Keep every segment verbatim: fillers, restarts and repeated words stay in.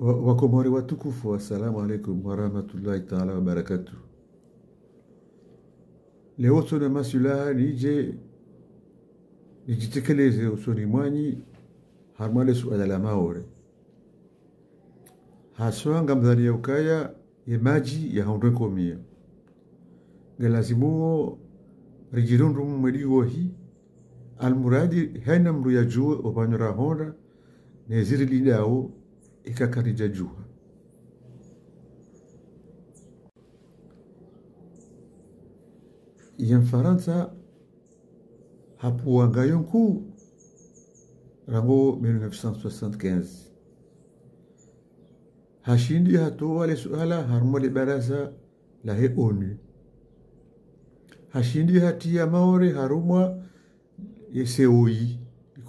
Wa-, Wakomori watukufu, assalamu alaikum warahmatullahi taala wabarakatuh. Leo tsona masilaha nije, nijitekeleze usoni mwanyu harumwa le suala la Maore. Haswa ngamdhani ya ukaya ye madji yahundre nkomiyo. Ngelazimuo ridjirundu mwedi wohi, almuradi haina mndru yadjuwe opvanu rahondra, ne zirilindao ikakari djadjuha. Ye Mfarantsa hapvua ngayo nkuu rangu mille neuf cent soixante-quinze. Hashindi hatowa le suala harumwa le baraza lahe ONU. Hashindi hatriya Maore harumwa ye C O I,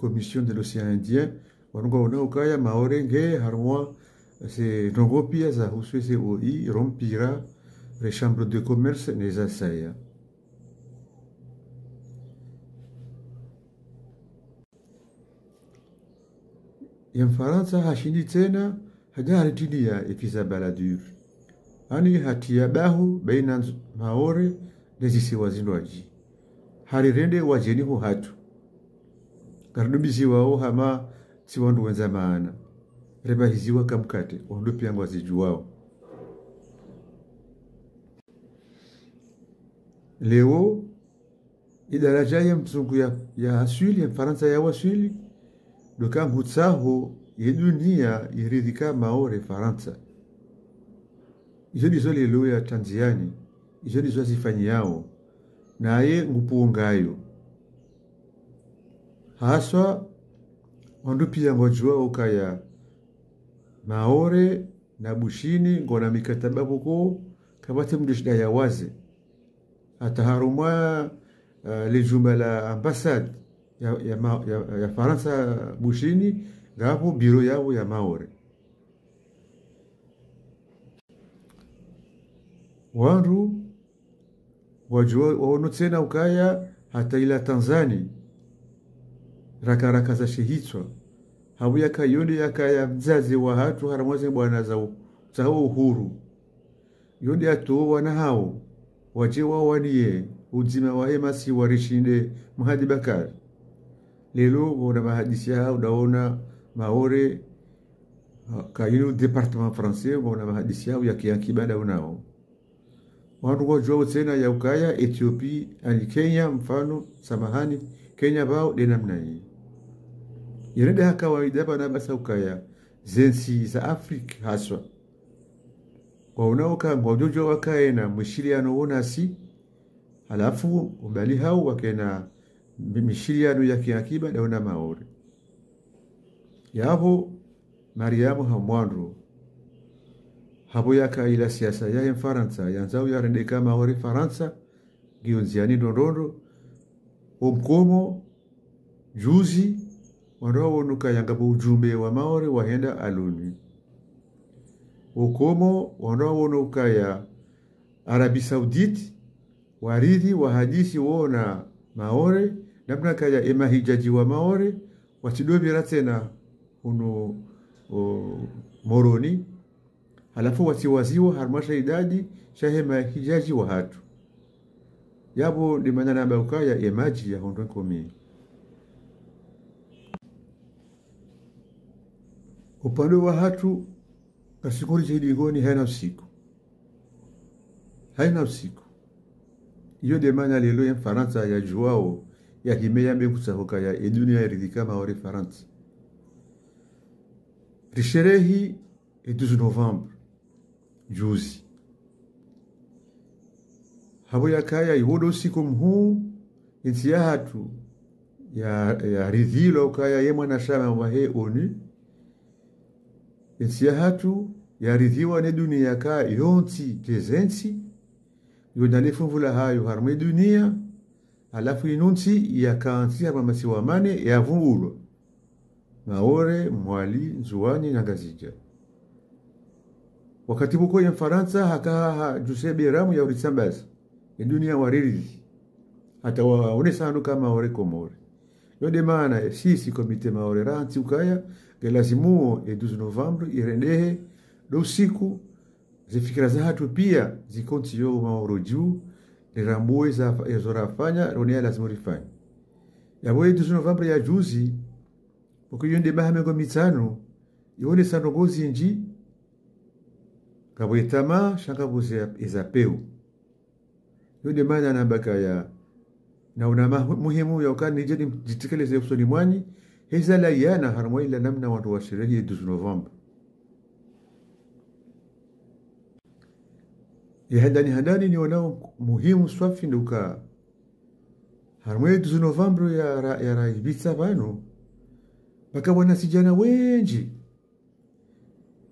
Commission de l'Océan Indien, wanu ngwaonao ukaya Maore nge harumwa ze ndrongoo pia zahusu ye C O I, ro mpira, re Chambre de Commerce, ne zasaya. Ye Mfarantsa hashindi tsena, hadja haritrilia ye visa Balladur. Yaani hatriya bahu baina nz-, Maore ne zisiwa zindrwadji. Harirende wadjeni ho hatru. Ngaridumbiziwao hama tsi wandru wendza maana. Rebahiziwa kamkate, wandru pia ngwazidjuwao. Leo, idaraja ye mzungu ya, ya aswili, ye Mfarantsa ya waswili, ndo ka ngutsaho ye dunia iridhi ka Maore Farantsa. Izo ndizo lelo ya tandziani, izo ndizo zifanyiao, naye ngupvungayo. Haswa, wandru pia ngwadjuwa ukaya Maore na Bushini ngwana mikataba pvoko, kapvatsi mndru shinda ya waze. Hata harumwa, eh, le jumba la ambassade ya, ya, Ma-, ya, ya Farantsa Bushini, ngapvo biro yapvo ya Maore. Wandru wadjuwa waono tsena ukaya hata ila Tanzani, rakaraka za shehitswa. Hapvo yaka yo nde yakaya mdzadze wa hatru harumwa ze mbwana za u-, za uhuru. Yo nde yatowa wana hawo, wadje wawaniye udzima wahe masiwa rishinde Mhadi Bakari. Lelo ngwaona mahadisi yao, ndaona Maore, ha, kayinu département français, ngwaona mahadisi yao ya kiankiba ndaonao. Wandru ngwadjuwao tsena ya ukaya Ethiopie, yaani Kenya, mfano, samahani, Kenya pvao nde namna iyi. Yirende ha kawaida pvanu basi ukaya ze ntsi za Afrika haswa, ngwaonao uka ngwadjodjo wakaena mwishiliano wo nasi, halafu umbali hawo wakena mi-, mishiliano ya kiankiba ndaona Maore. Yapvo Mariamu ha mwando. Hapvo yaka ila siasa yahe Mfarantsa, yandzao yarende ka Maore Farantsa, ngiyo ndziani ndrondrondro, o Nkomo, juzi, wandru waono ukaya ngapvo ujumbe wa Maore wahenda ha l'ONU. O Nkomo, wandru waono ukaya Arabie Saoudite, waridhi wahadisi wona Maore, namna kaya ye mahijaji wa Maore, watsidopvira tsena hunu, o, Moroni, halafu watsiwaziwa harumwa she idadi shahe mahijaji wa hatru. Yapvo ndi mana namba ukaya ye madji yahundre nkomiyo. Upande wa hatru, ngasi kuri djihidi ngoni haina usiku. Haina usiku. Iyo nde mana lelo ye Mfarantsa yadjuwao, yahime yambe kutsaho ukaya ye dunia iridhi ka Maore Farantsa. Risherehi ye douze novembre, juzi. Hapvo yakaya iwo ndo usiku mhuu, ye ntsi ya hatru ya, yaridhilwa ukaya ye mwanashama wahe ONU. Ye ntsi ya hatru yaridhiwa ne dunia ka yontsi, dje ze ntsi, yo na le funvu lahayo harumwa ye dunia, halafu inu ntsi yaka ntsi harumwa masiwa mane yavungulwa: Maore, Mwali, Ndzuwani na Ngazidja. Wakati pvoko ye Mfarantsa haka ha, hadjuse beramu ya uritsambaza, ye dunia wariridhi, hata waonesa hanu ka Maore Komori. Yo nde maana sisi comité Maore rantsi ukaya, nge lazimu e douze novembre irendehe, ndo usiku, ze fikira zahatru pia zikontsi yo Maore dju, nirambue za, ezo rafanya, rone ya lazimu rifanye. Yapvo e douze novembre ya juzi, pvoko yo nde maha mengo mitsanu, iwonesa ndrongoo zindji, ngapvo e tamaa, sha ngapvo ze, eza peu. Yo nde maana namba kaya, naona ma-, muhimu ya uka nidje nidjitekeleze usoni mwanyu, heza layana harumwa ila namna wandru washerehi ye douze novembre. Ye handani handani nionao muhimu swafi ndo uka, harumwa ye douze novembre ya ra-, ya raipvitsa pvanu, paka wanazidjana wendji,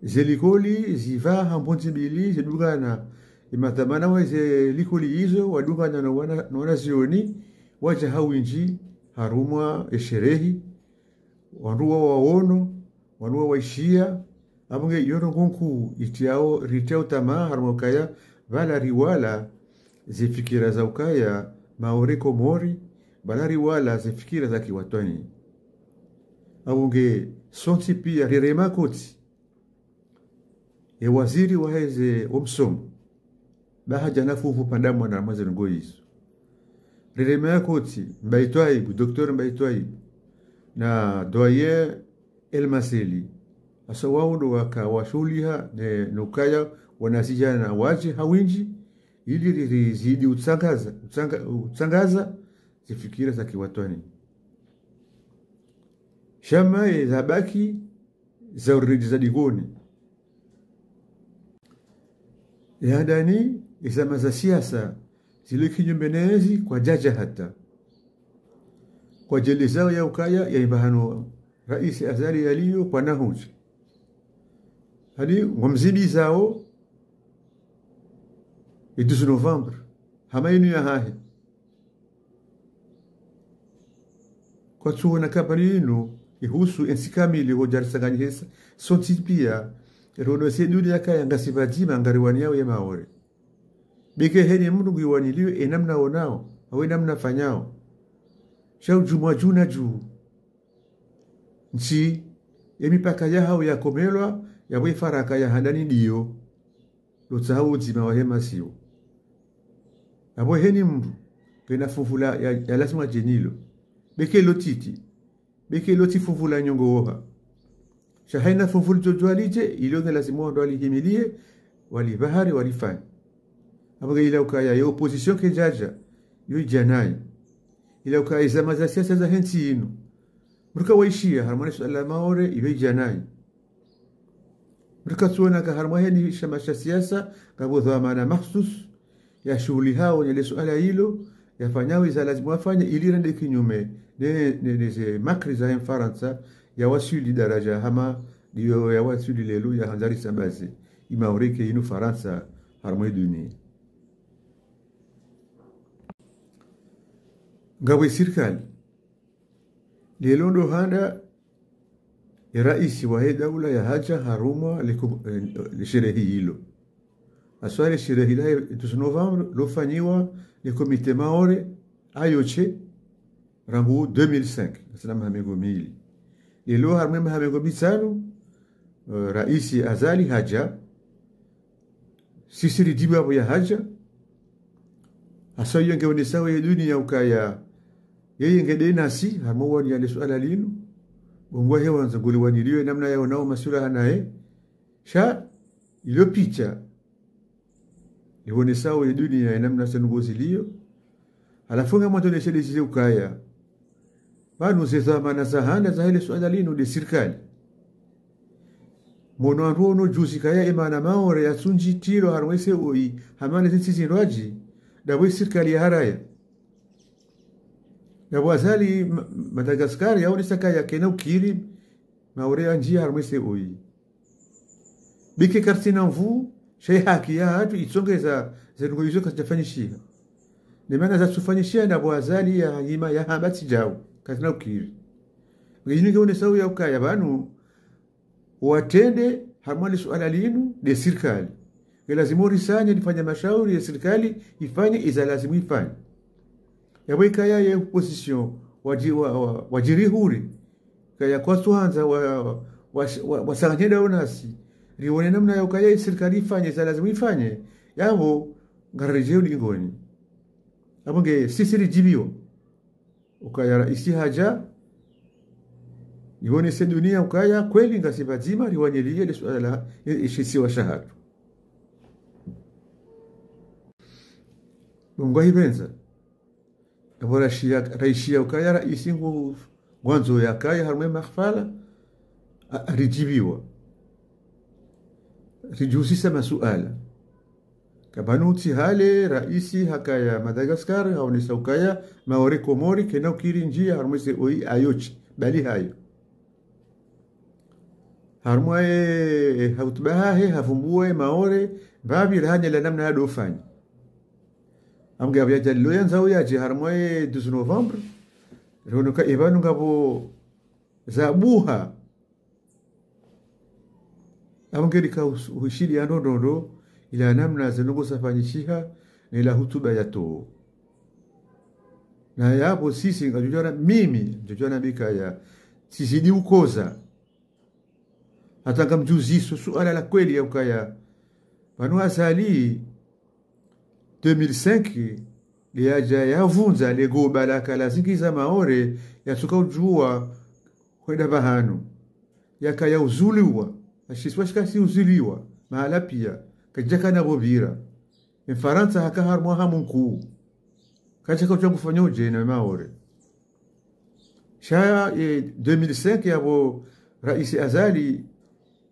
ze likoli zipva ha mbondzi mbili, zidungana, e madhwamana wa ze likoli izo, wadungana no wana, no wanazioni, wadja ha windji, harumwa e sherehi, wandru wawaono, wandru wawaishia, apvo nge yo ndrongoo nkuu itriyao, ritriyao tamaa, harumwa ukaya, pvala riwala ze fikira za ukaya, Maore Komori, pvala riwala ze fikira za kiwatwani. Apvo nge sontsi pia rireme kotsi, ye waziri waheze omsomo, ba hadja na funvu pvandza mwana harumwa ze ndrongoo izo. Rireme kotsi, Mbaye Twaibu, docteur Mbaye Twaibu, na doyen El Maseli. Hasa wao ndo waka washuhuliha ne, no ukaya wanazidjana wadje ha windji, ili ri, rizidi utsangaza, utsanga-, utsangaza ze fikira za kiwatwani. Sha maye zabaki, za uridi za dingoni. Ye handani, e zama za siasa, zile kinyume nezi kwadjadja hata. Kwadjelezao ya ukaya, ya ipvahano Raisi Azali yaliyo kwana hudja. Hali ngwamzibizao, e douze novembre, hama inu yahahe. Kwatsuona kabali inu ihusu entsi kamili, hodja risanganyihesa sontsi pia, rionese dunia kaya ngasi pvadzima ngariwaniyao ye Maore. Beke heni mndru ngiwanilio e namna onao, au e namna fanyao. Sha udjumwa dju na dju. Ntsi, e mipaka yahao yakomelwa, yapvo e faraka ya handani ndiyo. Lotsaha udzima wahe masiwa. Apvo heni mndru, kena funvu la ya, ya lazimu adje nalo. Beke lo titi. Beke lo tsi funvu la nyongo woha. Sha haina funvu lidjo djuwa lidje, ilo nge lazimu wandru walihimilie, walipvahari, walifanye. Apvo nge ila ukaya ye opposition kedjadja, yo idja nayi. Ila ukaya e zama za siasa zahe ntsi inu, mndru ka waishia, harumwa ne suala la Maore, iwe idja nayi. Mndru katsuona ka harumwa heni shama sha siasa, ngapvo dhwamana mahsus, yashuhulihao ne le suala ilo, yafanyao iza lazimu wafanye, ili rende kinyume, ne, ne, ne ze makri zahe Mfarantsa, yawaswili daradja hama, ndiyo yawaswili lelo, yahandza risambaze, i Maore ke inu Farantsa, harumwa e dunia. Ngapvo e sirikali. Lelo ndo handa, e raisi wahe daula yahadja harumwa le ku-, eh, le sherehi ilo. Haswa le sherehi la douze novembre, lofanyiwa le comité Maore, ayoche, rangu deux mille cinq, ngasina maha mengo mili. Lelo harumwa e maha mengo mitsanu, eh, raisi Azali hadja, sisi ridjibu apvo yahadja. Hasa iyo nge onesao ye dunia ukaya, yeye nge nde nasi, harumwa wani ya le suala linu. Bo ngwahe wandza nguli wanilio e namna yaonao masiwa hanaye. Sha, ilo picha, ionesao ye dunia e namna ze ndrongoo zilio. Halafu ngamwandzo nesheleze ukaya, pvanu ze dhwamana za handa zahe le suala linu nde sirikali. Mono wandru ono juzi kaya e mana Maore yatsundji tilo harumwa e C O I, hama ne zintsi zindrwadji, ndapvo e sirikali ya haraya. Ndapvo Azali Ma-, Madagascar yaonesa kaya kena ukiri Maore yandjia harumwa e C O I. Beke karitsina nvuu, sha ye haki yahatru itsongeza ze ndrongoo izo kazidjafanyishiha. Ne mana zatsufanyishiha ndapvo Azali yahima yahamba tsi djau, karitsina ukiri. Nge inu nge onesao ya ukaya pvanu, watrende harumwa le suala linu nde sirikali. Nge lazimu risanye rifanye mashauri ye sirikali ifanye iza lazimu ifanye. Yapvo ikaya ye opposition, wadji-, wa-, wa-, wadjirihuri, kaya kwatsuhandza wa-, wa-, wa-, wasanganye ndawo nasi, riwone namna ya ukaya ye sirikali ifanye za lazimu ifanye, yapvo ngaridjo udingoni. Apvo nge sisi ridjibiwa. Ukaya raisi hadja, iwonese dunia ukaya kweli ngasi pvadzima riwanyeliye le suala la, e, e, shisiwa shahatru. Mungu ahipvendza. Apvo raishiya, raishiya ukaya raisi ngu, ngwandzo yakaya harumwa ye mahafala, a, a, ridjibiwa. Ridjuzisa masuala. Kapvanu tsi hale, raisi hakaya Madagascar, haonesa ukaya, Maore Komori, kena ukiri ndjiya, harumwa ze O I A yotsi, bali hayo. Harumwa ye, e, ha hutuba hahe, havumbua ye Maore, mbapvi rahanya la namna yadofanya. Amge apvo yadja lilo yandza uyadje harumwa ye douze novembre, riono ka epvanu ngapvo zabuha. Apvo ngerika us-, ushili ya ndrondrondro, ila namna ze ndrongoo zafanyishiha, na ila hutuba yatowa. Na yapvo sisi ngadjodjana mimi, ngadjodjana bikaya, tsizidi ukoza. Hata ngamdjuziso suala la kweli ya ukaya. Pvanu Azali, deux mille cinq, liyadja yavundza le goba laka lazingiza Maore, yatsuka udjuwa hwenda pvahanu. Yakaya uzuliwa, ashisiwa shikasi uzuliwa, mahala piya, kadjakana pvo pvira. Mfarantsa haka harumwa hamu nkuu. Kadjaka udjuwa ngufanya udje na Maore. Sha, e, deux mille cinq yapvo raisi Azali,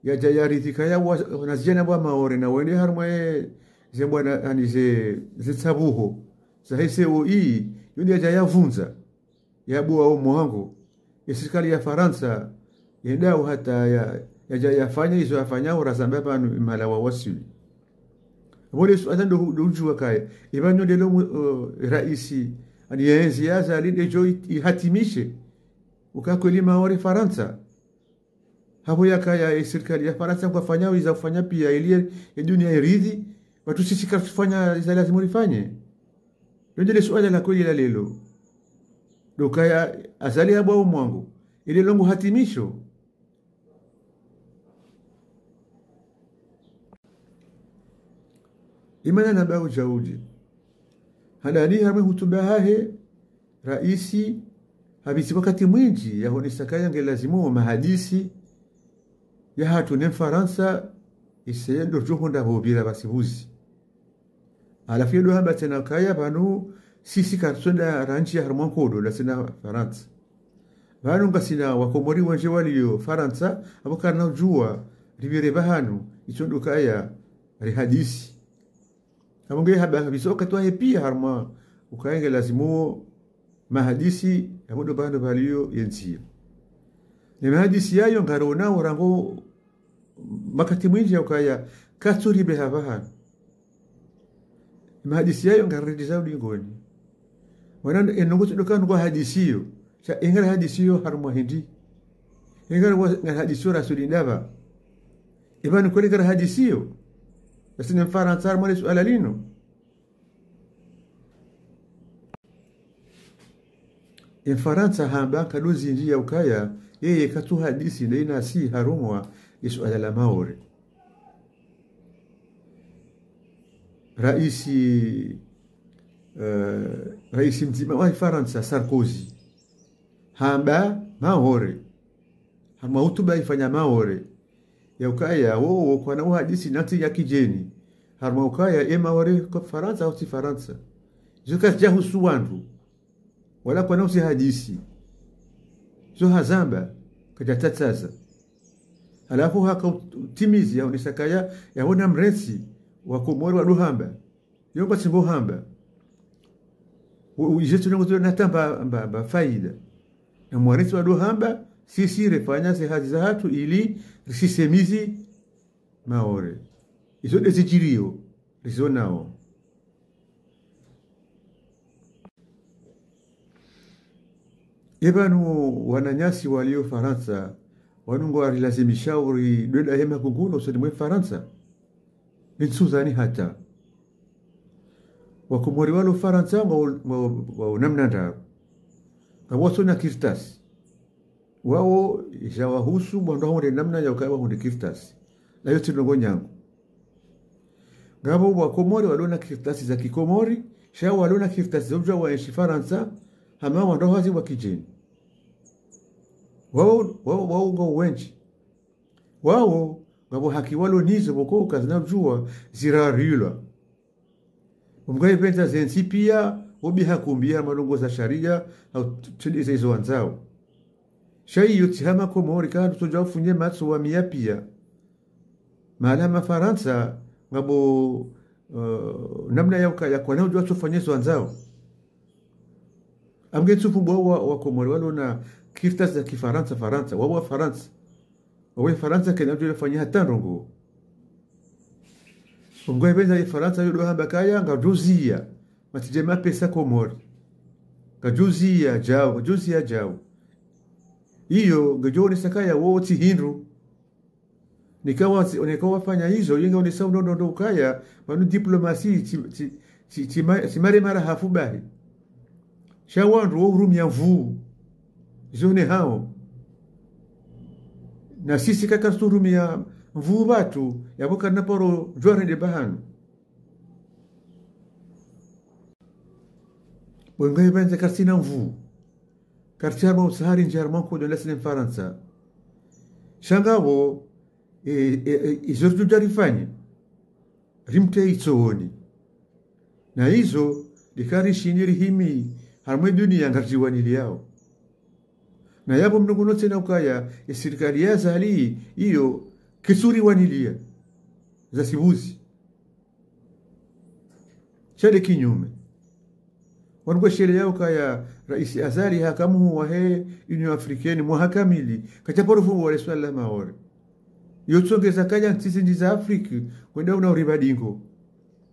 yadja yaridhika ya wa-, wanazidjana wa Maore na wende harumwa ye, ze mbwana, ani ze, ze tsabuho, za he C O I, yo nde yadja yavundza, yabuwa o mwango, ye sirikali ya Farantsa, yendao hata ya, yadja yafanya izo yafanya, urazamba pvanu imala wa wasili. Apvo le suala ndo, ndo udjuwa kaya. Ipvanu ndelo mu-, o, raisi, ani yenzi ya Azali ndedjo i-, ihatimishe. Uka kweli Maore Farantsa. Hapvo yakaya ye sirikali ya Farantsa kwafanya iza ufanya piya ili ye, ye dunia iridhi, pvatsu sisi katsufanya iza lazimu rifanye. Lo ndele suala la kweli la lelo. Ndo kaya Azali habuwa o mwango. Ile longo hatimisho. Imana namba udja udje. Handani harumwa ye hutuba hahe, raisi, hapvisi wakati mwindji, yahonesa kaya nge lazimu mahadisi, yahatru ne Mfarantsa, iseye ndo djohonda pvo pvira pvasi pvuzi. Halafu yedo hamba tsena kaya pvanu sisi karitsonda randji harumwa nkodo na sina Farantsa. Pvanu ngasina Wakomori wendji waliyo Farantsa, apvo karina udjuwa ripvire pvahanu, itso ndo kaya rihadisi. Apvo nge hamba, hapvisa wakati wahe piya harumwa ukaya nge lazimu mahadisi, yapvo ndo pvanu pvaliyo yendziya. Ne mahadisi yayo ngarona urango makati mwindji ya ukaya, katsu ripveha pvahanu. Mahadisi yayo ngaridjiza udingoni. Wana e ndrongoo tsi ndo kanu ngwahadisiyo. Sha e ngarihadisiyo harumwa hindri. E ngari wa-, ngarihadisiyo rasuli ndapvi. Ipvanu kweli ngarihadisiyo. Basi ne Mfarantsa harumwa le suala linu. E Mfarantsa hamba nkado zindji ya ukaya, yeye katsuhadisi nde inasi harumwa ye suala la Maore. Raisi, eh, raisi mdzima wa Farantsa, Sarkozy, hamba Maore. Harumwa hutuba ifanya Maore. Ya ukaya, wo, wo kwana uhadisi na ntsi ya kidjeni. Harumwa ukaya, e Maore ko Farantsa, hau tsi Farantsa. Zo kazidja husu wandru. Wala kwana usi hadisi. Zo hazamba, kadja tatsaza. Halafu haka ut-, utimizi ya onesa kaya, ya wona mrentsi, wa Komori wado hamba. Yo ngwa tsingo hamba. U, u, ize tsi ndrongoo tsi ndo natamba mba, mba faida. Na mwarentsi wado hamba, sisi refanya ze hazi zahatru ili risisemizi Maore. Izo nde zidjiriyo, rizonao. Epvanu wananyasi waliyo Farantsa, wanu ngwarilazimishao ridwenda hema kunguno usoni mwe Farantsa. Ni ntsuzani hata. Wakomori walo Farantsa ngwa, ngwa, ngwa namna ndraru. Ngapvo watsona kartasi. Wawo, idja wahusu, wandru wahundre namna ya ukaya wahundre kartasi. Nayo tsi ndrongoo nyangu. Ngapvo Wakomori walona kartasi za Kikomori, sha walona kartasi za udjuwa waenshi Farantsa, hama wandru hazi wa kidjeni. Wawo, wawo, wawo ngwao wendji. Wawo, ngapvo haki walo nazo pvoko kazina udjuwa zirarilwa. Mngu yipvendza zentsi piya, wobi hakumbiya malongo za sharia, hau t-, tendeze izo wandzao. Sha iyo tsi hama Komori, ka ndutsodja ufunye matso wa miya piya. Mahala ma Farantsa, ngapvo, eh, namna ya uka-, ya kwana udjuwa tsofanye izo wandzao. Amge tsufu mbwa wa, Wakomori walona kartasi za Kifarantsa, Farantsa, wawo Wafarantsa. Wawo Farantsa kena udjo fanya hata ndrongoo. Mngu yipvendza Farantsa yo ndo hamba kaya, ngadjo ziya, matije mapesa Komori. Ngadjo ziya djau, ngadjo ziya djau. Iyo, ngedjo onesa kaya wo tsi hindru. Neka wa-, neka wafanya izo, yenge onesa unono ndo ukaya, pvanu diplomasi tsi, tsi, tsi, tsi ma-, tsi maremare hafu bahi. Sha wandru wo urumia nvuu. Izo ne hao. Na sisi kaka tsurumia nvuu pvatsu, yapvo kana paro djuwa rende pvahanu. Bo ngapvo ipvendze karitsina nvuu. Karitsi harumwa utsahari ndje harumwa nkodo ndasi ne Mfarantsa. Sha ngapvo, e, e, e, izo ritsudja rifanye. Rimteye itsooni. Na izo, lika rishindi rihimi, harumwa dunia ngaridjiwaniliyao. Na yapvo mndru nguno tsena ukaya, e sirikali ya Azali, iyo, ketsuriwaniliya. Za sibuzi. Sha nde kinyume. Wanu ngwesheleyao ukaya Raisi Azali haka muhuu wahe Union Africaine mwaha kamili, katsaparo fungua le suala la Maore. Iyo tsongeza kaya ntsi zindji za Afrika, ngwendao na uripva dingo.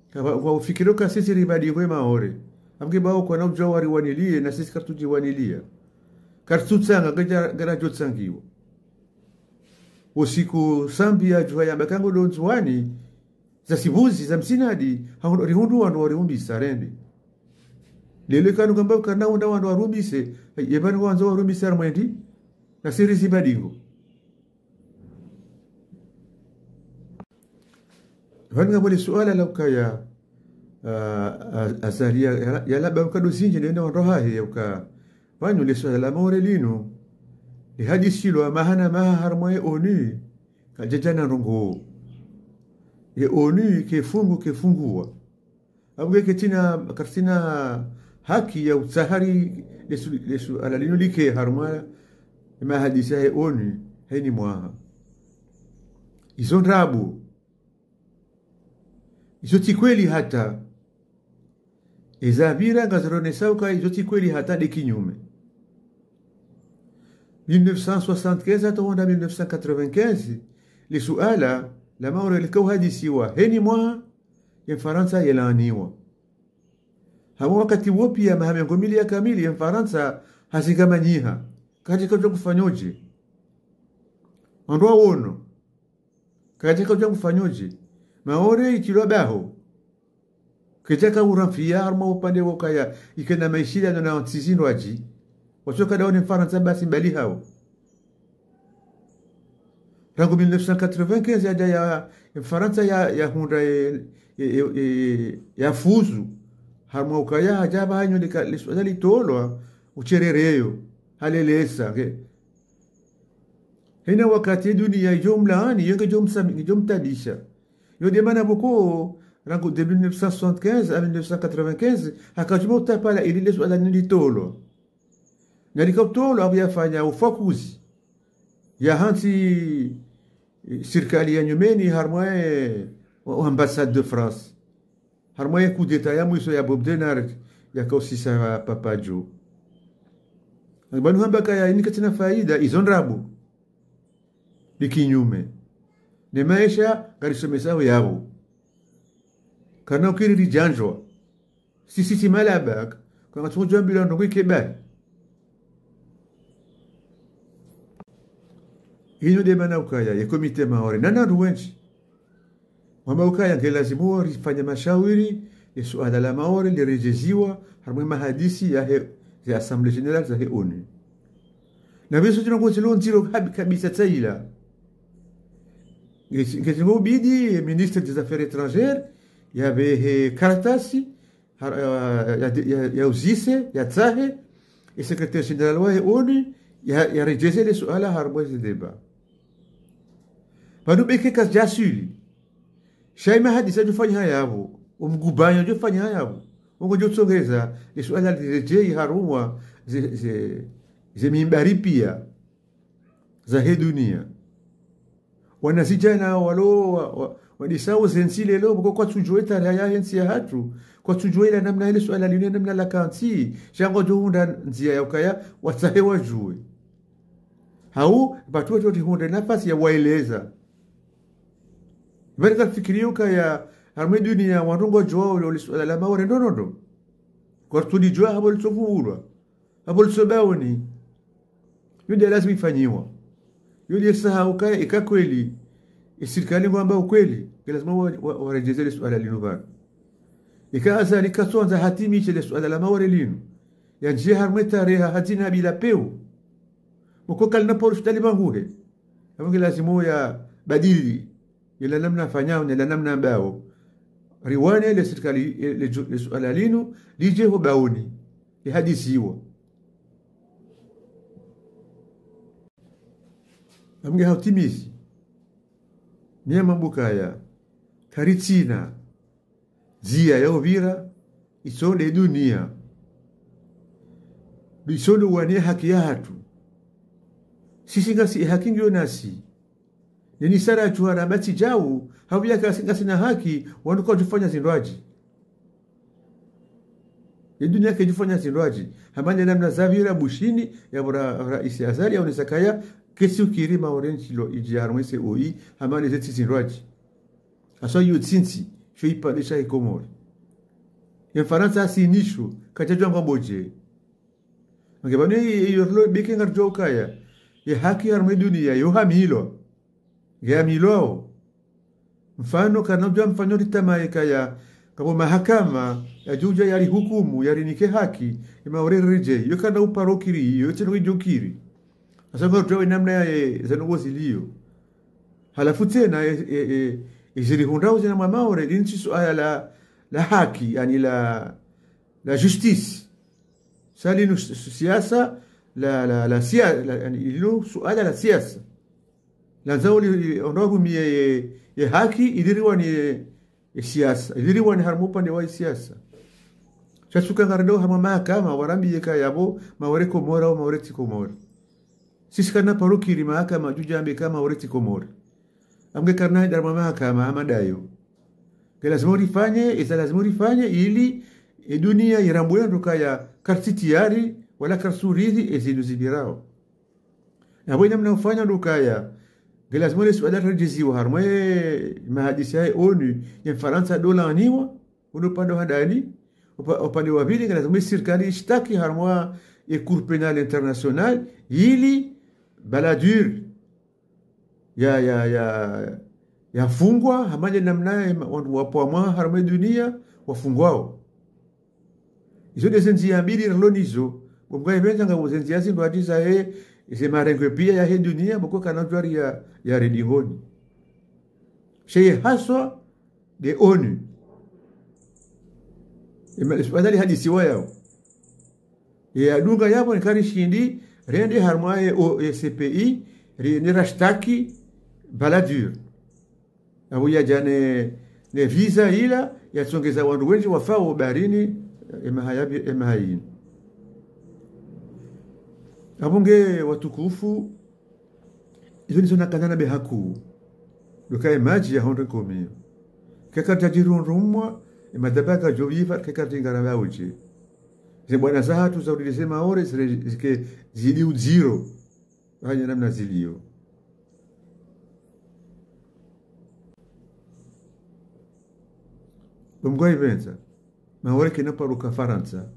Kaba, kwa ufikiri uka sisi ripva dingo ye Maore. Amge pvao kwana udjuwa wariwaniliye, na sisi karitsudjiwaniliya. Karitsutsanga, ngaja, ngaradjo tsangiwa. Usiku Sambi yadjuha yamba ka ngodo Ndzuwani, za sibuzi, za msinadi, ha-, rihundru wandru wariumbisa rende. Lelo kanu ngamba kana unda wandru warumbise, yepvanu wandzo warumbise harumwa ndzi, na siri zipva dingo. Pvanu ngapvo le suala la ukaya, ah, ah, Azali ya, ya, yalaba ukado zindji nena wandru hahe ya uka. Pvanu le suala la Maore linu, lihadisilwa maha na maha harumwa ye ONU, kalidjadja na ndrongoo. Ye ONU kefungu kefunguwa. Apvo nge ketsina, karitsina haki ya utsahari le su-, le suala linu like harumwa ye mahadisi yahe ONU, heni mwaha. Izo ndrabo. Izo tsi kweli hata. Eza pvira ngazironesa uka izo tsi kweli hata nde kinyume. Mille neuf cent soixante-quinze hata hwenda mille neuf cent quatre-vingt-quinze, le suala la Maore lika uhadisiwa heni mwaha, ye Mfarantsa yelaaniwa. Hamwe wakati wo piya maha mengo mili ya kamili, ye Mfarantsa hazingamanyiha. Kadjaka udjuwa ngufanyodje. Wandru wawono. Kadjaka udjuwa ngufanyodje. Maore itrilwa baho. Kedjaka uramfiya harumwa upande wo ukaya ikena maishiliano na ntsi zindrwadji. Watsoka dawo ne Mfarantsa basi mbali hawo. Rangu mille neuf cent quatre-vingt-quinze yadja ya, Mfarantsa ya, yahundra ye, ye, ye, ye, yafuzu. Harumwa ukaya hadja pvahanyu lika, le suala litolwa, utsherere yo, halelesa, nge. Hena wakati dunia idjo mlaani, yo ngedjo msami-, ngedjo mtabisha. Yo nde mana pvoko, rangu de mille neuf cent soixante-quinze à mille neuf cent quatre-vingt-quinze, hakadjuma utapala ili le suala linu litolwa. Na lika utolwa apvo yafanya ufakuzi. Yahantsi, eh, sirikali ya nyumeni harumwa ye, o-, ambassade de France. Harumwa ye coup d'État ya mwiso ya Bob Denard, yakausisa Papa Djo. Pvanu hamba kaya ini katsina faida, izo ndrabo. Nde kinyume. Ne maesha, ngarisomesao yapvo. Kana ukiri ridjandjwa. Sisi tsi malaba, ka ngatsu udjuwa mbila ndrongoo ike bahi. Inu nde mana ukaya, ye Comité Maore, na wandru wendji. Wamba ukaya nge lazimu wo rifanye mashawiri, ye suala la Maore liredjeziwa, harumwa ye mahadisi yahe ze Assemblée Générale zahe ONU. Na pvwatsi ndrongoo zilo ndziro kabi-, kabisa tsayila. Nge-, ngezingobidi, ye ministre des Affaires étrangères, yapvehe kartasi, har-, ya, ya, ya, ya uzise, yatsahe, ye secrétaire général wahe ONU, ya, yaredjeze le suala harumwa ze débat. Pvanu beke kazidjaswili. Sha ye mahadisi yadjofanywa yapvo, omgubanyo udjofanywa yapvo, wo ngodjotsongeza, le suala liredjeyi harumwa ze, ze, ze mimbari piya zahe duniya. Wanazidjana walo, wa, wa, wadisao ze ntsi leo, pvoko kwatsudjuwa ye tarehi yahe ntsi yahatru, kwatsudjuwa yila namna yele suala linu namna laka ntsi, sha ngwadjohundra ndziya ya ukaya, watsahe wadjuwe. Hau, pvatsu watsohundre nafasi ya waeleza. Pvali kafikiri ukaya, harumwa ye duniya, wandru ngwadjuwao le suala la Maore ndro ndro ndro. Kwatsudjua hapvo litsopvulwa. Hapvo litso baoni. Yo nde lazimu ifanyiwa. Yo nde saha ukaya ika kweli. Ye sirikali ngwamba ukweli. Nge lazimu wa, wa, waredjeze le suala linu pvanu. Ika Azali katsondza hatimishe le suala la Maore linu. Yandjiye harumwa ye tarehi hadjina bila pewu. Pvoko kalina paro shitali pvanguhe. Apvo nge lazimu yabadili. Yela namna yafanyao, yela namna yambao. Riwane le sirikali, le, le suala linu, lidje ho baoni. Lihadisiwa. Apvo nge hautimizi. Niya mambo kaya. Karitsina. Ndziya ya upvira, itsonde duniya. Itsonde wane haki yahatru. Sisi ngasi ye haki ngiyo nasi. Neni sara yatsuhara batsi djau, hapvo yaka si ngasi na haki, wandru kwadjofanya zindrwadji. Ye duniya kedjofanya zindrwadji. Hama ne namna zapvira Bushini, yapvo ra, raisi Azali, yaonesa kaya, kesi ukiri Maore ntsi lo idji harumwa ye COI, hama ne ze tsi zindrwadji. Haswa yo tsi ntsi, sho ipvandre shahe Komori. Ye Mfarantsa hasinisho, kadjadjuwa ngwambo dje. Nge pvanu ye, ye, yo rilo beke ngaridjuwa ukaya. Ye haki harumwa ye duniya, yo hamilwa. Nge hamilwao. Mfano, kana udjuwa mfano ritamaye kaya. Kapvo mahakama, yadjudja yarihukumu, yarinike haki, ye Maore redjeyi, yo kana uparo kiri, yo tsena widjokiri. Hasa ngaridjuwa ye namna ya, ye, zandrongoo ziliyo. Halafu tsena, e, e, e, e, zirihundrao zina mwa Maore, linu tsi suala la, la haki, yaani la, la justice. Sha linu si-, si-, siasa, la, la, la sia-, la, yaani linu suala la siasa. Landzao li, li, ondro rumiye ye, ye haki, ili riwane ye, ye siasa. Ili riwane harumwa upande wa siasa. Sha tsuka ngarendao harumwa mahakama, warambiye kaya pvo, Maore Komori, au Maore tsi Komori. Sisi kana paro kiri mahakama, djudja ambe kaya Maore tsi Komori. Apvo nge karina hindri harumwa mahakama, hama ndayo. Nge lazimu rifanye, eza lazimu rifanye, ili, ye duniya yirambuwe ndo ukaya, karitsi tayari, wala karitsuridhi, ye zindru zipvirao. Na pvo ye namna ufanya ndo ukaya, nge lazimu le suala liredjeziwa harumwa ye mahadisi yahe ONU, ye Mfarantsa ndo laaniwa, uno upande wa handani, upa-, upande wa pvili, nge lazimu ye sirikali ishitaki harumwa ye Cour pénale internationale, ili Balladur ya, ya, ya, yafungwa, hama ne namna ye ma-, wandru wapvwamwa harumwa ye duniya, wafungwao. Izo nde ze ndziya mbili rilo nazo. Bo mgwa ipvendza ngapvo ze ndziya zindrwadji zahe, ze marengwe piya yahe duniya, pvoko kana udjuwa ri ya, ya redingoni. Sha ye haswa nde ONU. Ema, wadali hadisiwa yao. Ye yadunga yapvo neka rishindi, rende harumwa ye o, ye CPI, ri, ne rashitaki, Balladur. Apvo yadja ne, ne visa ila, yatsongeza wandru wendji wafao baharini, emaha ya, emaha yinu. Apvo nge watukufu, izo nizo nakana na be hakuu. Ndo ukaya ye madji yahondre nkomiyo. Keka tadjirundrumwa, ye madaba kadjo pviva, keka tingara ba udje. Ze bwana zahatru za urile ze Maore, zire, zike zidi udziro. Hanya namna ziliyo. Bo mgwa ipvendza. Maore kena paro ka Farantsa.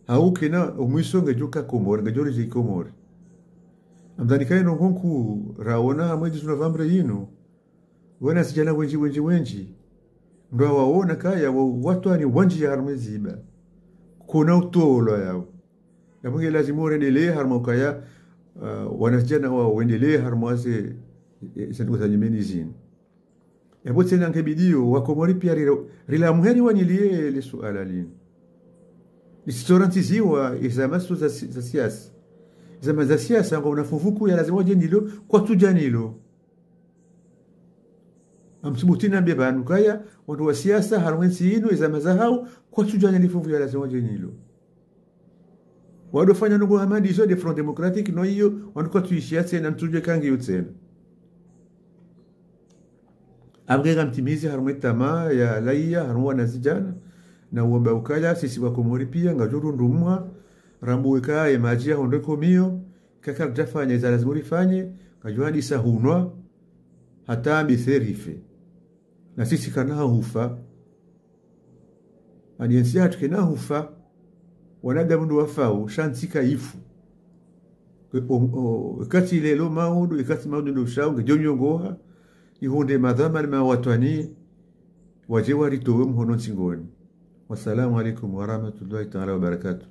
Hau kena omwiso ngedjo ka Komori, ngedjo redjeyi Komori. Amdhani kayi ndrongoo nkuu raona harumwa ye dix-neuf novembre yinu. Wanazidjana wendji, wendji, wendji. Ndo waona kaya wa, watwani wandjiya harumwa ze ziba. Kuna utolwa yao. Yapvo nge lazimu urendelee harumwa ukaya, uh, wanazidjana wao wendelee harumwa ze, e, ze ndrongoo za nyumeni zinu. Yapvo tsena nge bidiyo, Wakomori pia rila, rila muheri wanyilie le suala linu. Lisitsora ntsiziwa, ezama zo za si-, za siasa. Ezama za siasa, ngwaona funvu kuu ya lazimu wadje nalo, kwatsudja nalo. Ngamsubutu nambe pvanu ukaya, wandru wa siasa, harumwa entsi inu, ezama zahao, kwatsudja nalo le funvu ya lazimu wadje nalo. Wandru wafanya ndrongoo hama ndizo nde Front Démocratique, no iyo, wandru kwatsuishia tsena, ntsudjuwa eka ngiyo tsena. Apvo nge ngamtimizi harumwa etamaa ya raiya, harumwa wanazidjana, na uwamba ukaya, sisi Wakomori pia, ngadjo rundumwa, rambe eka ye madji ya hondro komio, kaka ridjafanya eza lazimu rifanye, ngadjo handisa hunwa, hata mbese rife. Na sisi kana hufa. Ani entsi yahatru kena hufa. Wanadamu ndo wafao, sha ntsi kayifu. Ke-, o-, o-, ekati lelo maudu, ekati maudu ndo ushao, ngedjo nyongoha, ihundre madhwamana mawatwani, wadje waritowe mhono ntsingoni. Wassalamu alaikum warahmatullahi taala wabarakatuh.